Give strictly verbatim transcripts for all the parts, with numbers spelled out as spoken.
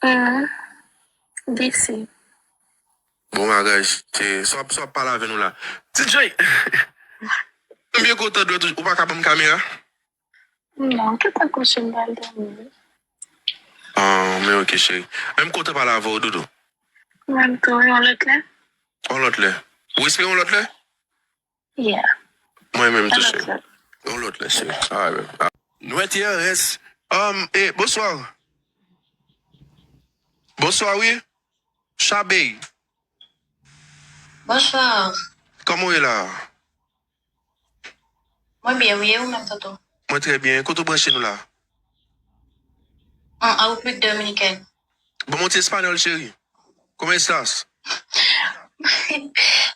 Mm, D C. Bon bagay, cheri. Sa w ap, sa w ap pale avè nou la? D J! M byen kontan de w toujou. Ou pa ka ban m kamera? Non, ki tan kouche m pral dòmi. Ah, men ok, cheri. Men m kontan pale avè w, doudou. Mwen tou, yon lòt lè? Yon lòt lè. Ou espere yon lòt lè? Yeah. Mwen menm tou, cheri. Yon lòt lè, cheri. Alright, baby. Nwèt yè rès. Um, eh, bonsoir. Bonsoir, wi. Chabey. Bonsoir. Kòman w ye la? Mwen byen, wi, e ou menm, tonton? Mwen trè byen. Kote w branche nou la? An, an Repiblik Dominikèn. Bon, mon ti espanyòl, cheri. ¿Cómo estás?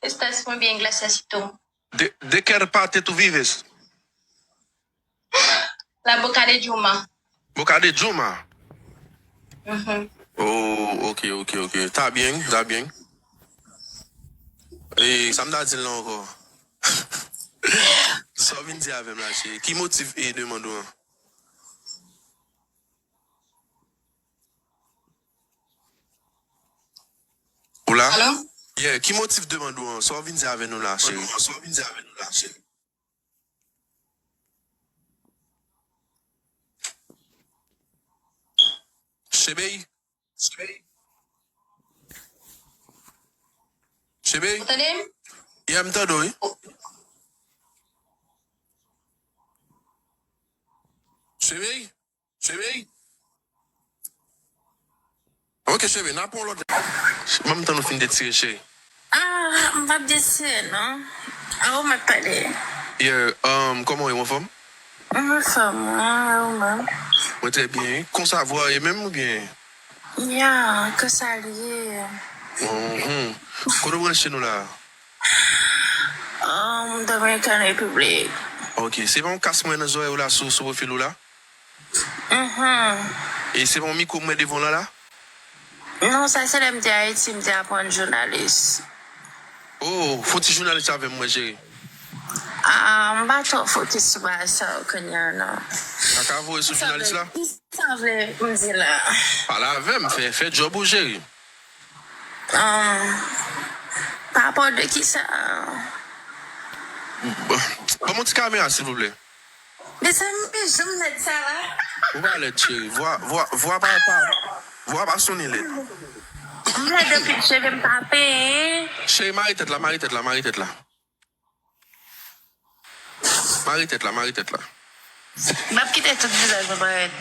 Estás muy bien, gracias, ¿y tú? ¿De, de qué parte tú vives? La Boca de Yuma. Boca de Yuma? Mhm. Oh, ok, ok, ok. Está bien, está bien. E sa m ta di l la ankò? Sa w vin di avè m la, cheri? Ki motif e demann ou an? Ou la? Alo? Yeah, ki motif demann ou an? Sa w vin di avè nou la, cheri? Sa w vin di avè nou la, cheri? Chebey? Chebey? Ou tande m? Yeah, m tande w, wi. Chebey? Chebey? Ok, chebey, n a pran lòt. Ban m tan nou fin detire, cheri. Ah, m p ap detire, non. A ou m ap pale. Yeah, um, kòman w ye, w anfòm? Mwen anfòm, mwen, ou menm? Mwen trè byen. Konsa vwa ye menm oubyen? Ya, konsa l ye. Mhm. Kote w branche nou la? Um, Dominican Republic. Ok, se pa yon kas mwen nan zòrèy ou la sou, sou pwofil ou la? Mhm. E se pa yon mikwo mwen devan w lan la? Non, sa se lè m te Ayiti, m te aprann jounalis. Oh, fè yon ti jounalis avè m, mwen, cheri. Ah, m pa twò fokis sou bagay sa yo kounye a, non. Pa ka voye sou jounalis la? Kisa w vle, kisa w vle m di la? Pale avè m, fè, fè djòb ou, cheri. Um, pa rapò de kisa? Bon, ban m yon ti kamera, silvouplè. Mezanmi, jan m lèd sa la. Ou pa lèd, cheri. Vwa, vwa, vwa pa, pa, vwa pa sonnen lèd. M lèd anpil, cheve m pa penyen. Cheri, mare tèt la, mare tèt la, mare tèt la. Mare tèt la, mare tèt la. M ap kite tout vizaj mwen parèt.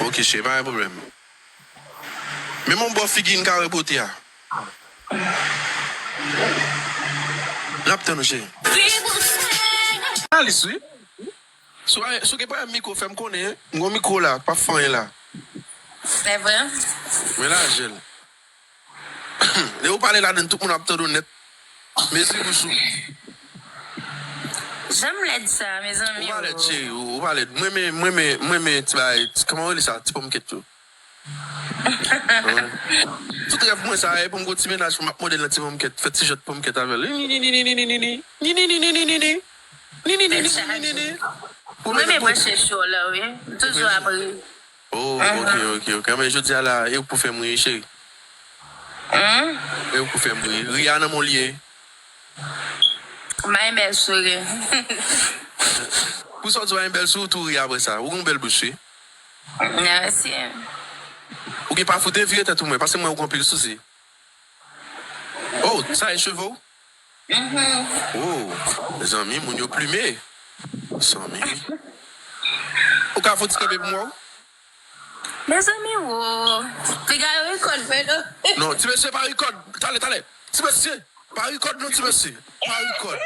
Ok, cheri, pa gen pwoblèm. Men m yon bò figi n ka wè bote a. N ap tann ou, cheri. Jounalis, wi. Si w, si w gen pwoblèm mikwo, fè m konnen, wi. M gon mikwo la, k p ap fè anyen la. Se vre? Men lajè l. Lè ou pale ladann, tout moun ap tande w nèt. Mezi bouch ou. Jan m lèd sa, mezanmi. Ou pa lèd, cheri, ou, ou pa lèd. Mwen renmen, mwen renmen, mwen renmen ti bagay, ti, kòman yo rele sa? Ti ponmkèt yo. Tout rèv mwen sa, e pou m gon ti mennaj, m ap mande l nan ti ponmkèt, fè ti jwèt ponmkèt avè l. Ni, ni, ni, ni. Ni, ni, ni, ni, ni, ni, ni. Ni, ni, ni, ni, ni, ni, ni. Ou mwen renmen branche show la, wi. M toujou ap ri. Oh, ok, ok, ok. Men jodi a la, e ou k pou fè m ri, cheri. Hmm? E ou k pou fè m ri. Ri a nan men w li ye. M pa gen bèl souri. Pou sa w di w pa gen bèl souri, ou tou ri apre sa. Ou gen yon bèl bouch, wi. Mèsi. Ou gen pa fout vire tèt ou mwen, paske mwen ou gen anpil sousi. Oh, sa e cheve w? Mhm. Oh, mezanmi, moun yo plime. Mezanmi. Ou ka fè yon ti kanpe pou mwen? Mezanmi, wo. Piga yo rekòd, fredo. Non, ti mesye pa rekòd. Talè, talè. Ti mesye, pa rekòd non, ti mesye. Pa rekòd.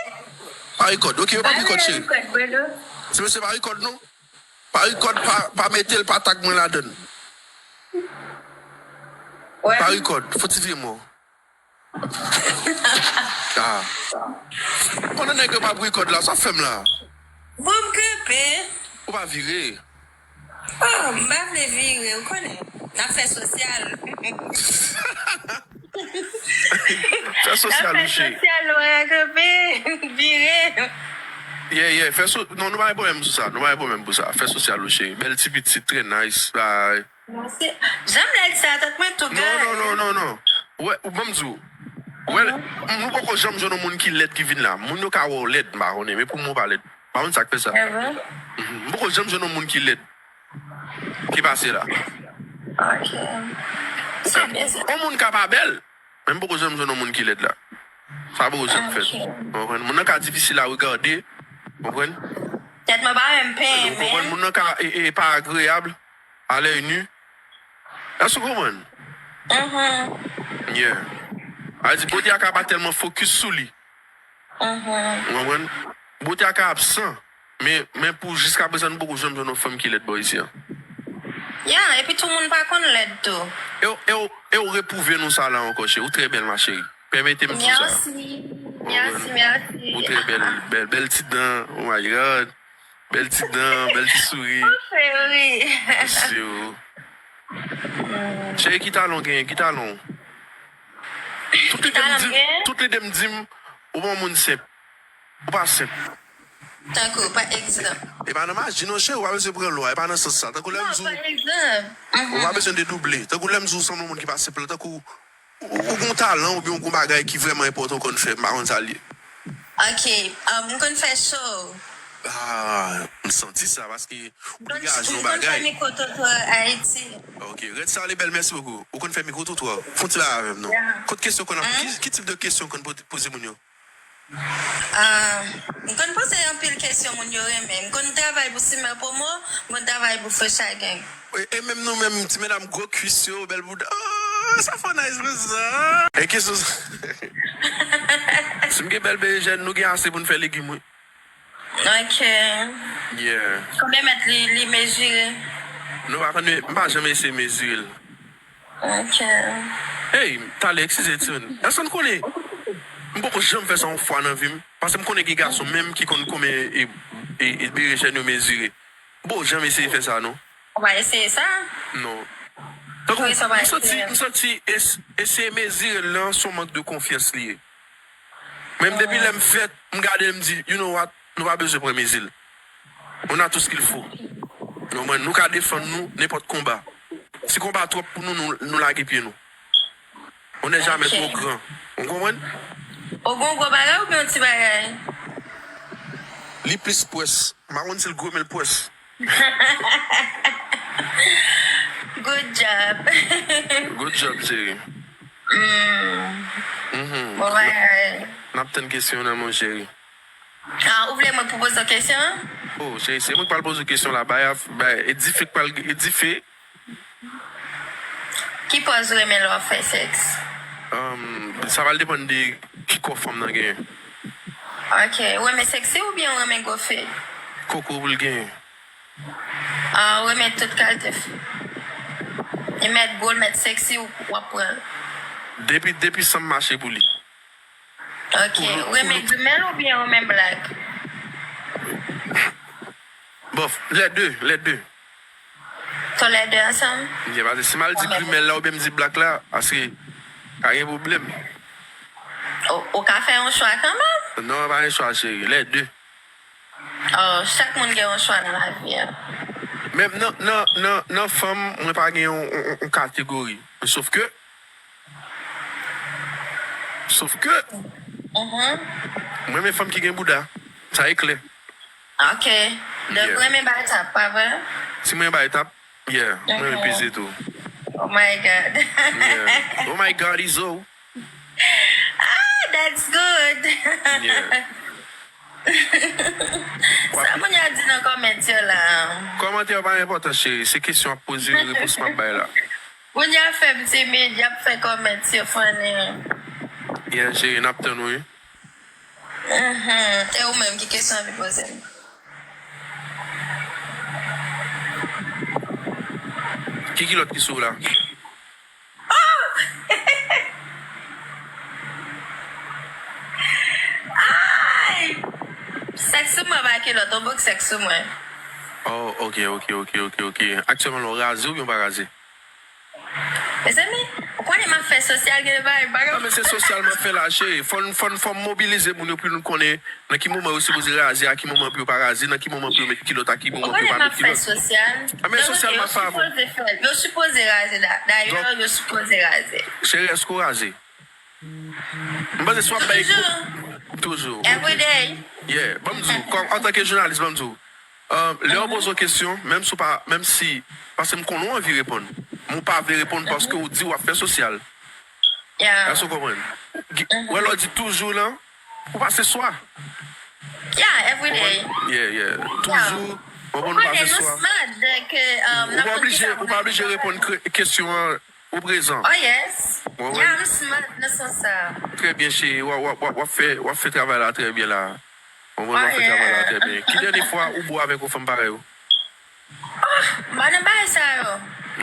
Pa rekòd. Ok, yo pa rekòd, cheri. Ti mesye pa rekòd non. Pa rekòd, pa, pa mete l, pa tag mwen ladann. Pa rekòd, fò ti vye mò. Ah. Pandan nèg yo pa rekòd la, sa fè m la. Bon, m kanpe. Ou pa vire. Oh, m pa vle vire, ou konnen. N ap fè sosyal. Fè sosyal, wi, cheri. Fè sosyal, nou pa kanpe. Vire. Yeah, yeah, fè so-, non, nou pa gen pwoblèm sou sa. Nou pa gen pwoblèm pou sa. Fè sosyal, wi, cheri. Bèl ti pitit, trè nice. Bye. Janm lèd sa, tèt mwen tou gay. Non, non, non, non, non. Wè, ou ban m di w. Wè, nou poko janm jwenn yon moun ki lèd ki vin la. Moun yo ka wè w lèd, m pa konnen, men pou mwen w pa lèd. M pa konn sa k fè sa. Mhm. M poko janm jwenn yon moun ki lèd ki pase la. Ok. Se byen sa. Yon moun ka pa bèl, men m poko janm jwenn yon moun ki lèd la. Sa poko janm fèt. Ok. Ou konprann? Moun nan ka difisil a regade. Ou konprann? Tèt mwen pa menm penyen. Ou konprann? Moun nan ka e, e, pa agreyab. À l'œil nu. Èske w konprann? Mhm. Yeah. A di, bote a ka pa tèlman fokis sou li. Mhm. Ou konprann? Bote a ka absan. Men, men pou jiskaprezan, nou poko janm jwenn yon fanm ki lèd bò isi a. Ya, epi tou moun pa konn lèd tou. E w, e w, e w repwouve nou sa la ankò, cheri. Ou trè bèl, ma chérie. Pèmete m di w sa. Mèsi. Ou konprann? Mèsi, mèsi. Ou trè bèl, bèl, bèl ti dan. Oh my God. Bèl ti dan, bèl ti souri. Ou fè ri. Mèsi, o. Cheri, ki talan w genyen? Ki talan w? Tout lide m di m, tout lide m di m, ou pa yon moun senp. Ou pa senp. Tankou, pa egzanp. E pa nan maji non, cheri, ou pa bezwen pran lwa, e pa nan sans sa. Tankou lè m di w, ou pa bezwen dedouble. Tankou lè m di w ou sanble yon moun ki pa senp la, tankou ou, ou gen yon talan oubyen ou gen yon bagay ki vrèman enpòtan ou konn fè, m pa konn sa l ye. Ok, um, m konn fè cho. Ah, m santi sa, paske ou degaje yon bagay. M konn fè mikrotrotwa Ayiti. Ok, rèd sa ale bèl, mèsi bokou. Ou konn fè mikrotrotwa. Fè yon ti bagay avè m non. Kot kesyon konn ap, ki, ki tip de kesyon konn poze moun yo? Ah, m konn poze anpil kesyon moun yo renmen. M konn travay pou Simer Promo, m konn travay pou Fresh Again. E, e menm nou menm, ti medam gwo kwis yo, bèl bouda. Oh, sa fò nice pou sa. E kesyon sa. Si m gen bèl berejèn, nou gen ase pou n fè legim, wi. Ok. Yeah. Konbyen mèt li, li mezire? Nou pa konn, m pa janm eseye mezire l. Ok. Hey, talè, eskize, timoun. Èske n konnen? M poko janm fè sa yon fwa nan vi m. Paske m konnen gen gason menm ki konn konbyen e, e, e berejèn yo mezire. M poko janm eseye fè sa, non. Ou pa eseye sa? Non. Tankou, m santi, m santi es-, eseye mezire l lan se yon mank de konfyans li ye. Men depi lè m fèt, m gade l, m di, you know what? Nou pa bezwen pran mezi l. On a tout ce qu'il faut. Nou, nou ka defann nou nenpòt konba. Si konba twòp pou nou, nou, nou lage pye nou. On n'est jamais trop grand. Ou konprann? Ou gen yon gwo bagay oubyen yon ti bagay? Li plis pwès. M pa konn si l gwo, men l pwès. Good job. Good job, cheri. Mm. Mhm. Bon bagay. N ap tann kesyon nan men w, cheri. Ah, ou vle mwen pou poze w kesyon? Oh, cheri, se mwen k pral poze w kesyon la. Bay, bay, e dife k pral, e dife. Ki pòz ou renmen lè w ap fè sèks? Um, sa pral depann de ki kò fanm nan genyen. Ok, ou renmen sexy oubyen ou renmen gwo fi? Koko pou l genyen. Ah, ou renmen tout kalite fi. Li mèt gwo, li mèt sexy, ou, w ap pran l. Depi, depi san m mache pou li. Ok, ou renmen grimèl oubyen ou renmen blak? Bof, les deux, les deux. Ton les deux ansanm? Yeah, paske si m al di grimèl la oubyen m di blak la, paske ka gen pwoblèm. Ou, ou ka fè yon chwa kanmenm? Non, pa gen chwa, cheri. Les deux. Oh, chak moun gen yon chwa nan lavi a. Menm nan, nan, nan, nan fanm, mwen pa gen yon, yon, yon kategori. Sof ke, sof ke, mwen renmen fanm ki gen bouda. Sa e klè. Ok. Donk, ou renmen bay tap, pa vre? Si mwen bay tap, yeah, mwen renmen peze tou. Oh my God. Yeah. Oh my God, Izo. Ah, that's good. Yeah. Sa moun yo ap di nan kòmant yo la? Kòmantè yo pa enpòtan, cheri. Se kesyon ap poze, repons m ap bay la. Moun yo ap fè m timid, y ap fè kòmant yo funny. Yeah, cheri, n ap tann ou, wi. Mhm. E ou menm, ki kesyon w anvi poze m? Ki kilòt ki sou ou la? Oh! Ay! Sèks sou mwen pa kilòt, yon bout sèks sou mwen. Oh, ok, ok, ok, ok, ok. Aktyèlman, la, w raze oubyen w pa raze? Mezanmi, ou konnen m ap fè sosyal, gen de bagay m pa ka. Non, men se sosyal m ap fè la, cheri. Fò n, fò n, fò m mobilize moun yo pou nou konnen nan ki moman yo sipoze raze, a ki moman pou yo pa raze, nan ki moman pou yo met kilòt, a ki moman pou yo pa met kilòt. Ou konnen m ap fè sosyal. Ah, men sosyal m ap fè avè w. Yo sipoze fè l. Yo sipoze raze la. Dayè, yo sipoze raze. Cheri, èske w raze? M panse si w ap bay kou. Toujou. Toujou, ok. Every day. Yeah, ban m di w, kòm, antanke jounalis, ban m di w, euh, lè yo poze w kesyon, menm si w pa, menm si, paske m konnen w anvi reponn, men w pa vle reponn paske w di w ap fè sosyal. Yeah. Èske w konprann? Wè lè w di toujou lan, ou pase swa. Yeah, every day. Yeah, yeah. Toujou, w konprann, ou pase swa. Ou konnen nou smart, dèke, um, ou pa oblije, ou pa oblije reponn kre- kesyon an o prezan. Oh yes. Mwen, yeah, m smart nan sans sa. Trè byen, cheri. W ap, w ap, w ap, w ap fè, w ap fè travay la trè byen la. Mwen, w ap fè travay la trè byen. Ki dènye fwa ou bo avèk yon fanm parèy ou? Oh, m pa nan bagay sa yo.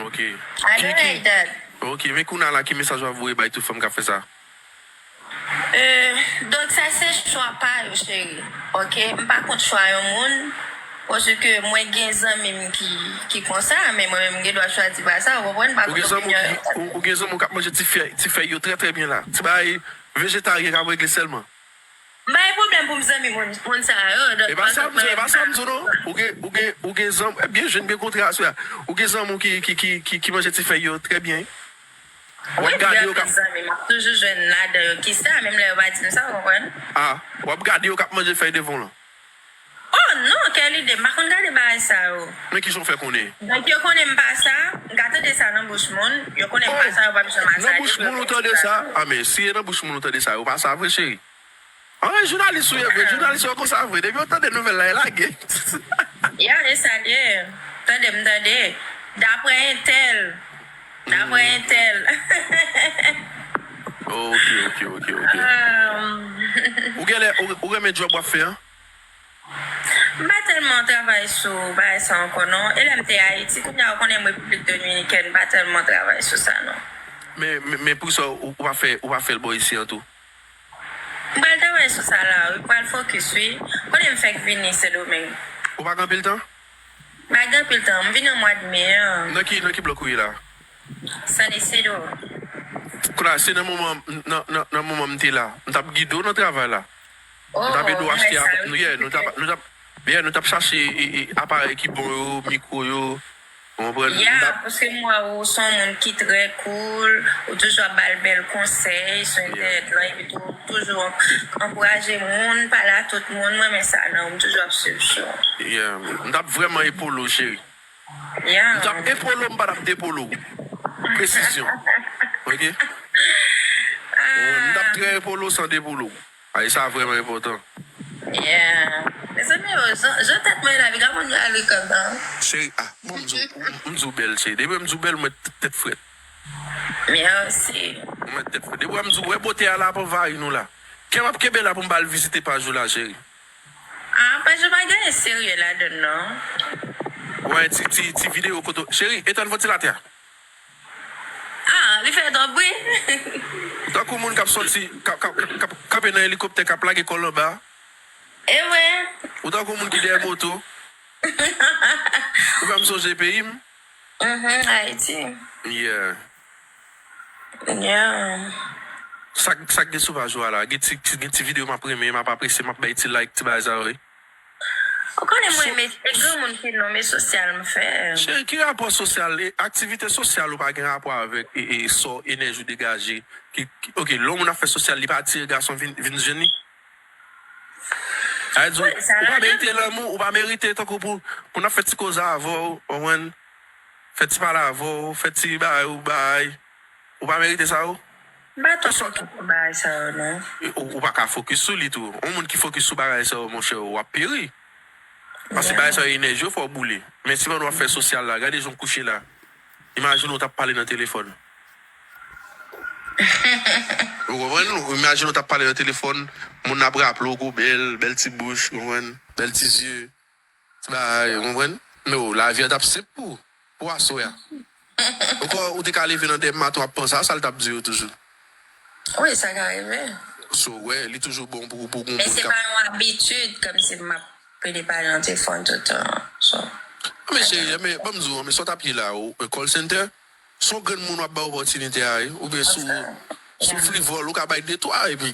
Ok. I don't like that. Ok, men kounye a la, ki mesaj w ap voye bay tout fanm k ap fè sa? Euh, donk sa se chwa pa yo, cheri. Ok? M pa kont chwa yon moun, paske mwen gen zanmi m ki, ki konsa, men mwen menm m gen dwa chwazi pa sa, ou konprann? M pa kont opinyon yo. Ou gen zanmi w k ap manje ti fèy, ti fèy yo trè, trè byen la. Ti bagay vejetaryen k ap regle sèlman. M pa gen pwoblèm pou m zanmi moun, moun sa yo. E pa sa m di, e pa sa m di w non. Ou gen, ou gen, ou gen zanmi, byen jwenn, byen kontre aswè a. Ou gen zanmi w ki, ki, ki, ki, ki manje ti fèy yo trè byen. W ap gade yo k ap. Wi, m gen zanmi, m ap toujou jwenn ladan yo ki sa, menm lè yo pa di m sa, ou konprann? Ah, w ap gade yo k ap manje fèy devan w lan. Oh non, kèl ide, m pa konn gade bagay sa yo. Men kijan w fè konnen? Donk yo konnen m pa sa, m ka tande sa nan bouch moun, yo konnen m pa sa, yo p ap janm asade pou yo fè sa. Nan bouch moun ou tande sa? Ah, men si e nan bouch moun ou tande sa, yo pa sa vre, cheri. Ah, jounalis ou ye vre, jounalis yo konsa vre. Depi yo tande nouvèl la, yo lage. Ya, e sa l ye. Tande m tande. Daprè entèl. Daprè entèl. Ok, ok, ok, ok. Ou genlè, ou, ou renmen djòb w ap fè an? M pa tèlman travay sou bagay sa ankò non. E lè m te Ayiti, kounye a ou konnen m Repiblik Dominikèn, m pa tèlman travay sou sa non. Men, men, men poukisa ou, ou pa fè, ou pa fè l bò isi an tou? M pral travay sou sa la wi, m pral fokis wi. Kote m fèk vini Sendomeng? Ou pa gen anpil tan? M pa gen anpil tan, m vin nan mwa d me an. Nan ki, nan ki blòk ou ye la? San Isidro. Kounye a, se nan moman, nan, nan, nan moman m te la, m t ap gide w nan travay la. M t ap ede w achte, yeah, nou t ap, nou t ap, yeah, nou t ap chache e, e, aparèy ki bon yo, mikwo yo. Ou konprann? Ya, paske m wè ou se yon moun ki trè cool, ou toujou ap ba l bèl konsèy sou entènèt lan, epi tou ou toujou ankouraje moun, pale a tout moun, m renmen sa nan ou, m toujou ap swiv show. Yeah, m t ap vrèman epole w, cheri. Yeah. M t ap epole w, m pa t ap depole w. Presizyon. Ok? Ah. M t ap trè epole w san depole w. Ay, sa vrèman enpòtan. Yeah. Mezanmi, yo, jan, jan tèt mwen la, piga moun yo ale kòb la. Cheri, ah, bon, m di w, m di w bèl, cheri. Depi m di w bèl, mwen t-, tèt frèt. Mèsi. Mwen tèt frèt. Depi m di w, wè bote a la ap anvayi nou la. Kè m ap kenbe la pou m ba l vizite paj ou la, cheri. Ah, paj ou pa gen anyen serye ladann, non. Wè, ti, ti, ti videyo kote w, cheri, etann vantilatè a. Ah, li fè twòp bri. Ou tankou moun k ap sòti, k ap, k ap, k ap kanpe nan elikoptè, k ap lage kò l anba. E vre. Ou tankou moun ki dèyè moto. Ou fè m sonje peyi m. Mhm, Ayiti. Yeah. Yeah. Sa, sa k gen sou paj ou a la? Gen ti, ti, gen ti videyo m ap renmen, m ap apresye, m ap bay ti like, ti bagay sa yo, wi. Ou konnen mwen renmen, e granmoun ki non, men sosyal m fè. Cheri, ki rapò sosyal? E aktivite sosyal ou pa gen rapò avèk, e, e, sa w, enèji w degaje? Ki, ki, ok, lè yon moun ap fè sosyal, li pa atire gason vin, vin jwenn li? Sa vle di, ou pa merite lanmou, ou pa merite tankou pou, pou n ap fè ti koze avè w, w konprann? Fè ti pale avè w, fè ti bagay ou bay. Ou pa merite sa yo? M pa twò fokis sou bagay sa yo, non. E, ou, ou pa ka fokis sou li tou. Yon moun ki fokis sou bagay sa yo, monchè, w ap peri. Paske bagay sa yo, enèji w fè w boule. Men si pandan w ap fè sosyal la, gade jan w kouche la. Imajine w t ap pale nan telefòn. Ou konprann? Ou imajine w t ap pale nan telefòn, moun nan ap raple w gwo bèl, bèl ti bouch, ou konprann? Bèl ti zye. Ti bagay, ou konprann? Men w, lavi a t ap senp pou ou, pou aswè a. Ou kwè ou te ka leve nan dèyè maten w ap panse a sa l t ap di yo toujou? Wi, sa ka rive. So, w wè, li toujou bon pou, pou gon moun k ap. Men se pa yon abitid, kòmsi m ap plede pale nan telefòn tout tan. So. Men cheri, men ban m di w, men sa w t ap ye la, yon call center? Se yon grenn moun w ap bay opòtinite a, wi. Oubyen si w, si w frivòl, ou ka bay de twa, epi